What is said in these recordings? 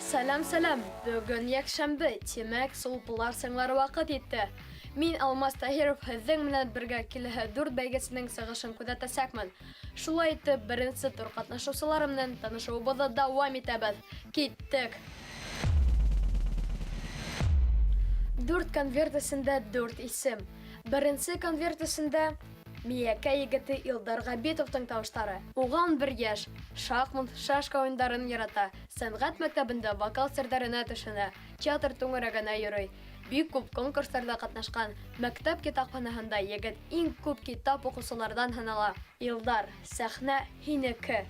Сәләм, сәләм! Бөгөн йәкшәмбе, тимәк, сулпылар сыңлар ваҡыт етте. Мин, Алмаз Таһиров, һеҙҙең менән бергә киләһе дүрт бәйгесенең сығышын күҙәтәсәкмен. Шулай итеп, беренсе тур ҡатнашыусылары менән танышыуыбыҙҙы дауам итәбеҙ. Киттек! Дүрт конверт эсендә дүрт исем. Беренсе конверт эсендә Миәкә егете Илдар Габитовтың тауыштары. Уға 11 йәш. Шахмат, шашка уйындарын ярата. Сәнгать мәктәбендә вокал серҙәренә төшөнә, театр түңәрәгенә йөрөй. Бик күп конкурстарҙа ҡатнашҡан. Мәктәп китапханаһында егет иң күп китап уҡыусыларҙан һанала. Илдар, сәхнә һинеке!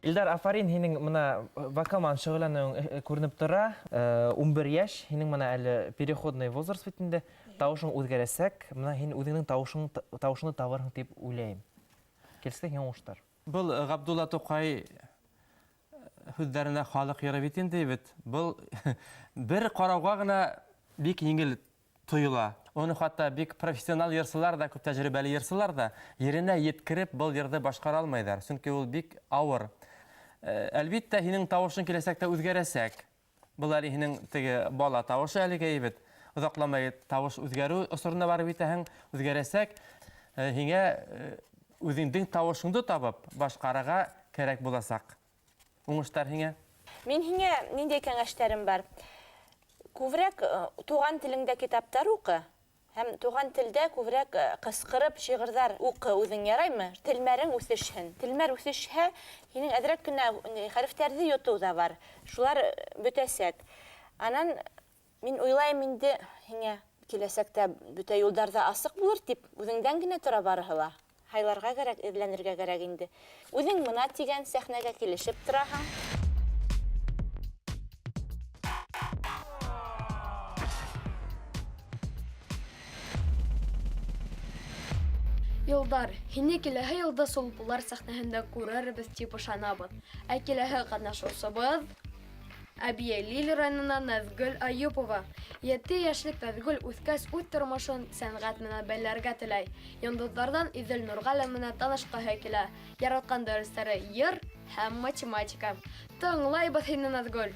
Илдар, афарин, һинең мына вокал менән шөғөлләнеүең күренеп тора. 11 йәш, һинең мына әле переходный возраст бит инде. Тауышың үҙгәрәсәк. Мына һин үҙеңнең тауышың тауышыңды табырһың тип уйлайым. Килсә һиңә уңыштар. Был Ғабдулла Туҡай һүҙҙәренә халыҡ йыры бит инде бит. Был бер ҡарауға ғына бик еңел тойола. Уны хатта бик профессионал йырсылар да, күп тәжрибәле йырсылар да еренә еткереп был йырҙы башҡара алмайҙар. Сөнки ул бик ауыр. Әлбиттә, һинең тауышың киләсәктә үҙгәрәсәк. Был әле һинең теге бала тауышы әлегә бит. Оҙаҡламай тауыш үҙгәреү осорона барып етәһең, үҙгәрәсәк. Һиңә үҙеңдең тауышыңды табып башҡарырға кәрәк буласаҡ. Уңыштар һиңә. Мин һиңә ниндәй кәңәштәрем бар? Күберәк туған телеңдә китаптар уҡы. Һәм туған телдә күберәк ҡысҡырып шиғырҙар уҡы үҙең, яраймы? Телмәрең үҫешһен. Телмәр үҫешһә, һинең әҙерәк кенә хәрефтәрҙе йотоу ҙа бар. Шулар бөтәсәк. Анан мин уйлайым инде, һиңә киләсәктә бөтә юлдар ҙа асыҡ булыр тип, үҙеңдән генә тора барыһы ла. Һайларға кәрәк, эҙләнергә кәрәк инде. Үҙең мына тигән сәхнәгә килешеп тораһың. Илдар, һине киләһе йылда Сулпылар сәхнәһендә күрербеҙ тип ышанабыҙ. Ә киләһе ҡатнашыусыбыҙ Әбйәлил районынан Наҙгөл Аюпова. 7 йәшлек Наҙгөл үҫкәс үҙ тормошон сәнғәт менән бәйләргә теләй. Йондоҙҙарҙан Иҙел Нурғәле менән танышҡыһы килә. Яратҡан дәрестәре йыр һәм математика. Тыңлайбыҙ һине, Наҙгөл.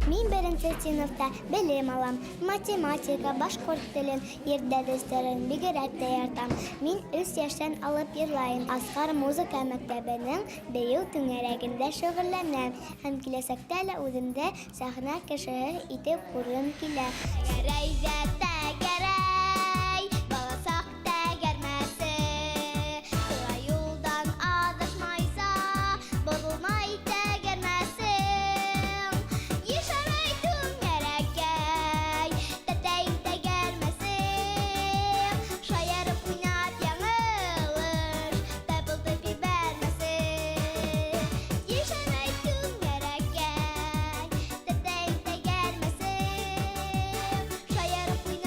Мин беренсе синыфта белем алам. Математика, башҡорт телен, йыр дәрестәрен бигерәк тә яратам. Мин 3 йәштән алып йырлайым. Асҡар музыка мәктәбенең бейеү түңәрәгендә шөғөлләнәм. Һәм киләсәктә лә үҙемде сәхнә кешеһе итеп күргем килә. Тәгәрәй ҙә тәгәрәй, баласаҡ тәгәрмәсе. Тура юлдан аҙашмайса, боҙолмай тәгәрмәсең. Йышарай түңәрәкәй, тәтәй тәгәрмәсең. Шаярып уйнап яңылыш, тайпылтып ебәрмәсең. Йышарай түңәрәкәй, тәтәй тәгәрмәсең. Шаярып уйнап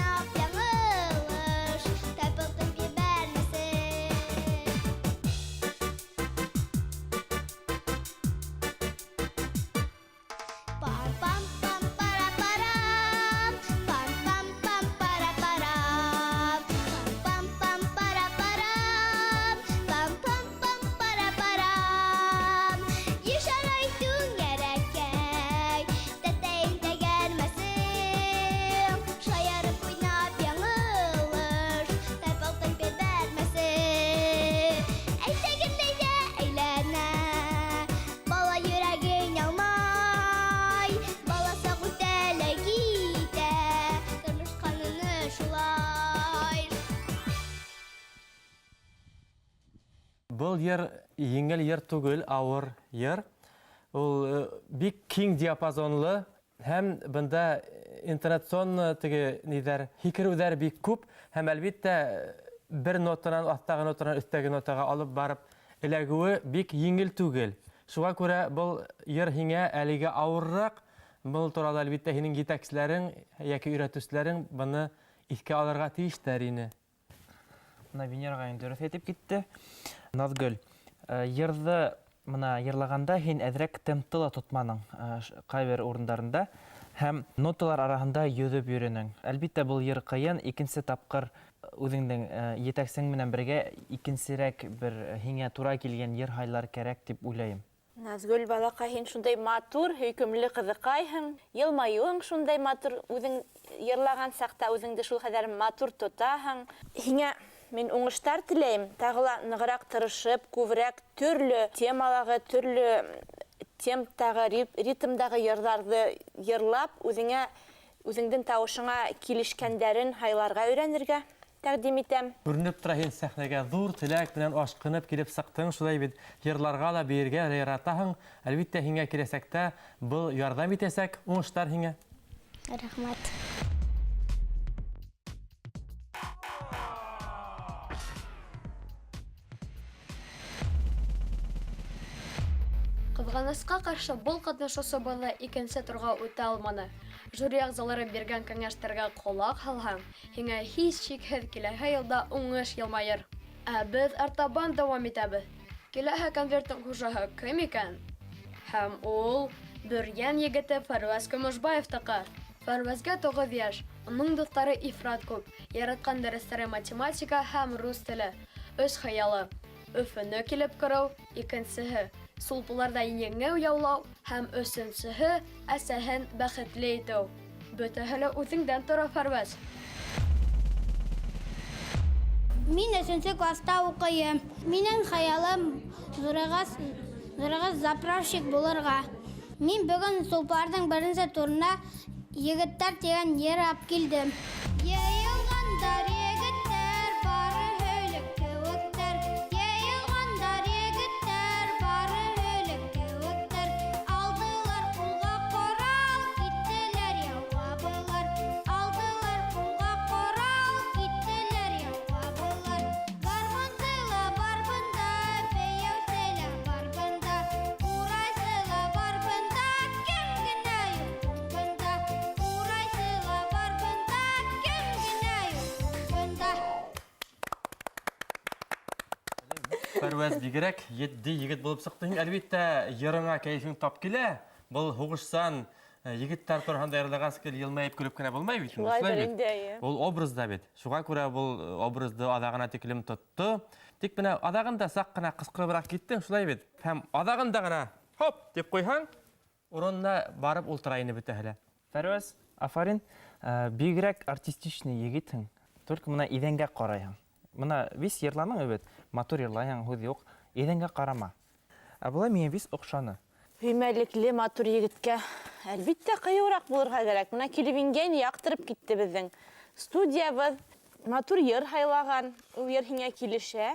Был йыр еңел йыр түгел, ауыр йыр. Ул бик киң диапазонлы һәм бында интонационно теге ниҙәр, һикереүҙәр бик күп һәм әлбиттә бер нотанан аҫтағы нотанан өҫтәге нотаға алып барып эләгеүе бик еңел түгел. Шуға күрә был йыр һиңә әлегә ауырыраҡ. Был турала әлбиттә һинең етәкселәрең йәки өйрәтеүселәрең быны иҫкә алырға тейештәр ине. Бына Венераға инде дөрөҫ әйтеп китте. Наҙгөл, йырҙы бына йырлағанда һин әҙерәк темпты ла тотманың, ҡайбер урындарында һәм ноталар араһында йөҙөп йөрөнөң. Әлбиттә, был йыр ҡыйын, икенсе тапҡыр үҙеңдең етәксең менән бергә икенсерәк бер һиңә тура килгән йыр һайлар кәрәк тип уйлайым. Наҙгөл балаҡай, һин шундай матур, һөйкөмлө ҡыҙыҡайһың, йылмайыуың шундай матур, үҙең йырлаған саҡта үҙеңде шул хәҙәр матур тотаһың. Һиңә мин уңыштар теләйем, тағы ла нығыраҡ тырышып, күберәк төрлө темалағы, төрлө темптағы, ритмдағы йырҙарҙы йырлап, үҙеңдең тауышыңа килешкәндәрен һайларға өйрәнергә тәҡдим итәм. Күренеп тора, һин сәхнәгә ҙур теләк менән ашҡынып килеп сыҡтың, шулай бит йырларға ла, бейергә лә яратаһың. Әлбиттә, һиңә киләсәктә был ярҙам итәсәк. Уңыштар һиңә. Рәхмәт. Ҡыҙғанысҡа ҡаршы, был ҡатнашыусы быны икенсе турға үтә алманы. Жюри ағзалары биргән кәңәштәргә ҡолаҡ һалһаң, һиңә һис шикһеҙ киләһе йылда уңыш йылмайыр. Ә беҙ артабан дауам итәбеҙ. Киләһе конверттың хужаһы кем икән? Һәм ул Бөрйән егете Фәрүәз Көмөшбаевтыҡы. Фәрүәзгә 9 йәш, уның дуҫтары ифрат күп, яратҡан дәрестәре математика һәм рус теле. Өс хыялы: Өфөнө килеп күреү, икенсеһе сулпыларҙа еңеү яулау һәм өсөнсөһө әсәһен бәхетле итеү. Бөтәһе лә үҙеңдән тора, Фәрүәз. Мин өсөнсө класта уҡыйым. Минең хыялым ҙурайғас заправщик булырға. Мин бөгөн сулпыларҙың беренсе турына Егеттәр тигән йыр алып килдем. Йыйылғандар егеттәр, бары һөлөк кеүектәр. Йыйылғандар егеттәр, бары һөлөк кеүектәр. Алдылар ҡулға ҡорал, киттеләр яуға былар. Алдылар ҡулға ҡорал, киттеләр яуға былар. Гармунсы ла бар бында, бейеүсе лә бар бында, ҡурайсы ла бар бында, кем генә юҡ бында. Ҡурайсы ла бар бында, кем генә юҡ бында. Фәрүәз бигерәк етди егет булып сыҡты. Һин әлбиттә йырыңа кәйефең тап килә. Был һуғышсан егеттәр тураһында йырлағас гел йылмайып көлөп кенә булмай бит инде, Шулай шулай бер бит? инде, әйе. Ул образда бит. Шуға күрә был образды аҙағына тиклем тотто. Тик бына аҙағында саҡ ҡына ҡысҡырыбыраҡ киттең, шулай бит? Һәм аҙағында ғына хоп тип ҡуйһаң, урынына барып ултыра ине бөтәһе лә. Фәрүәз, афарин. Бигерәк артистичный егетһең. Только бына иҙәнгә ҡарайһың. Бына вис йырланың бит, матур йырлайһың, һүҙ юҡ. Иҙәнгә ҡарама. Ә былай миңә вис оҡшаны. Һөймәлекле матур егеткә әлбиттә ҡыйыуыраҡ булырға кәрәк. Бына килеп ингән яҡтырып китте беҙҙең студиябыҙ. Матур йыр һайлаған, ул йыр һиңә килешә.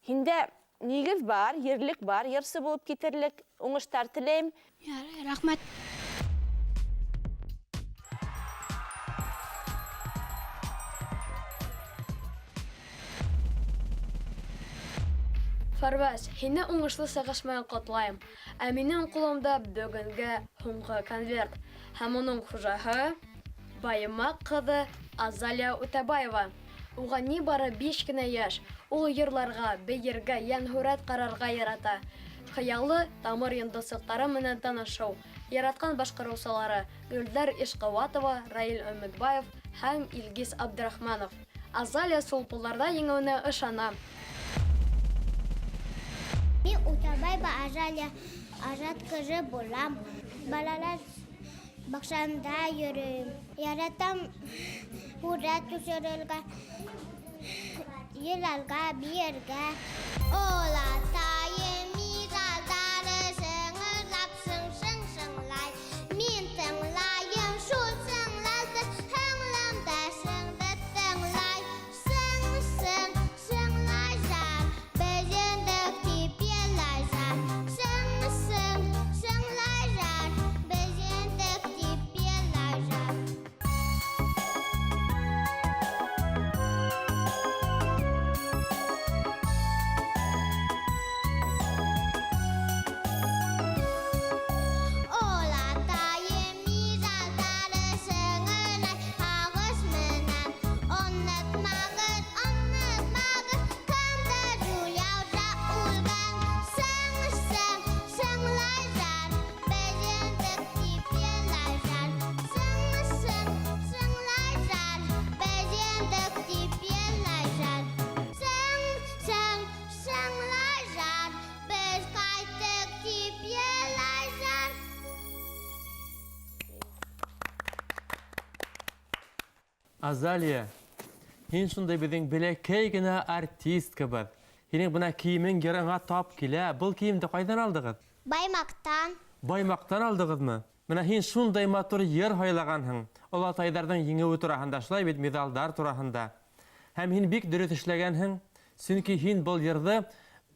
Һиндә нигеҙ бар, ерлек бар, йырсы булып китерлек. Уңыштар теләйем. Ярай, рәхмәт. Фәрүәз, һине уңышлы сығыш менән ҡотлайым. Ә минең ҡулымда бөгөнгә һуңғы конверт. Һәм уның хужаһы Байымаҡ ҡыҙы Азалия Үтәбаева. Уға ни бары 5 кенә йәш. Ул йырларға, бейергә, йәнһүрәт ҡарарға ярата. Хыялы тамыр йондоҙсоҡтары менән танышыу. Яратҡан башҡарыусылары Гөлдәр Ишҡыуатова, Раил Өмөтбаев һәм Илгиз Абдрахманов. Азалия сулпыларҙа еңеүенә ышана. Мин Үтәбаева Азалия Азат ҡыҙы булам. Балалар баҡсаһында йөрөйөм. Яратам һүрәт төшөрөргә, йырларға, бейергә. Олатайым миҙалдары сыңырлап сың-сың-сыңлай. Мин тыңлайым шул сыңлауҙы, һеңлем дә сыңды тыңлай. Сың-сың-сыңлайҙар, беҙ еңдек тип Азалия, һин шундай беҙҙең бәләкәй генә артисткабыҙ. Һинең бына кейемең йырыңа тап килә. Был кейемде ҡайҙан алдығыҙ? Баймаҡтан. Баймаҡтан алдығыҙмы? Бына һин шундай матур йыр һайлағанһың. Олатайҙарҙың еңеүе тураһында, шулай бит, миҙалдар тураһында. Һәм һин бик дөрөҫ эшләгәнһең, сөнки һин был йырҙы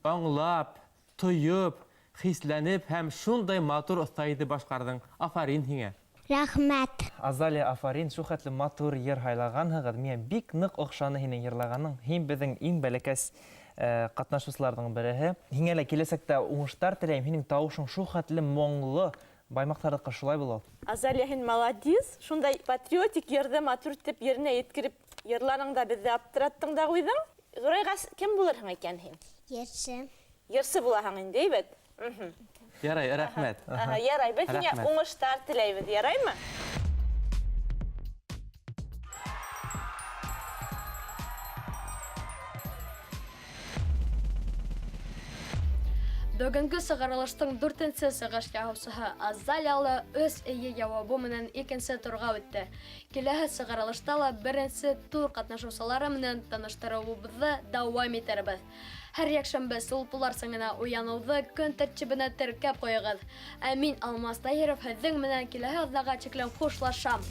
аңлап, тойоп, хисләнеп һәм шундай матур оҫта итеп башҡарҙың. Афарин һиңә. Рәхмәт. Азалия, афарин, шул хәтле матур йыр һайлағанһығыҙ. Миңә бик ныҡ оҡшаны һинең йырлағаның. Һин беҙҙең иң бәләкәс ҡатнашыусыларҙың береһе. Һиңә лә киләсәктә уңыштар теләйем. Һинең тауышың шул хәтле моңло. Баймаҡтарҙыҡы шулай була ул. Азалия, һин молодец. Шундай патриотик йырҙы матур итеп еренә еткереп йырланың да беҙҙе аптыраттың да ҡуйҙың. Ҙурайғас кем булырһың икән һин? Йырсы. Йырсы булаһың инде, әйбәт. Ярай, рәхмәт. Аһа, ярай, беҙ һиңә Рәхмәт. уңыштар теләйбеҙ, яраймы? Бөгөнгө сығарылыштың дүртенсе сығыш яһаусыһы Азалия ла өс эйе яуабы менән икенсе турға үтте. Киләһе сығарылышта ла беренсе тур ҡатнашыусылары менән таныштырыуыбыҙҙы дауам итербеҙ. Һәр йәкшәмбе Сулпылар сыңына уяныуҙы көн тәртибенә теркәп ҡуйығыҙ. Ә мин Алмас Таһиров һеҙҙең менән киләһе аҙнаға тиклем хушлашам.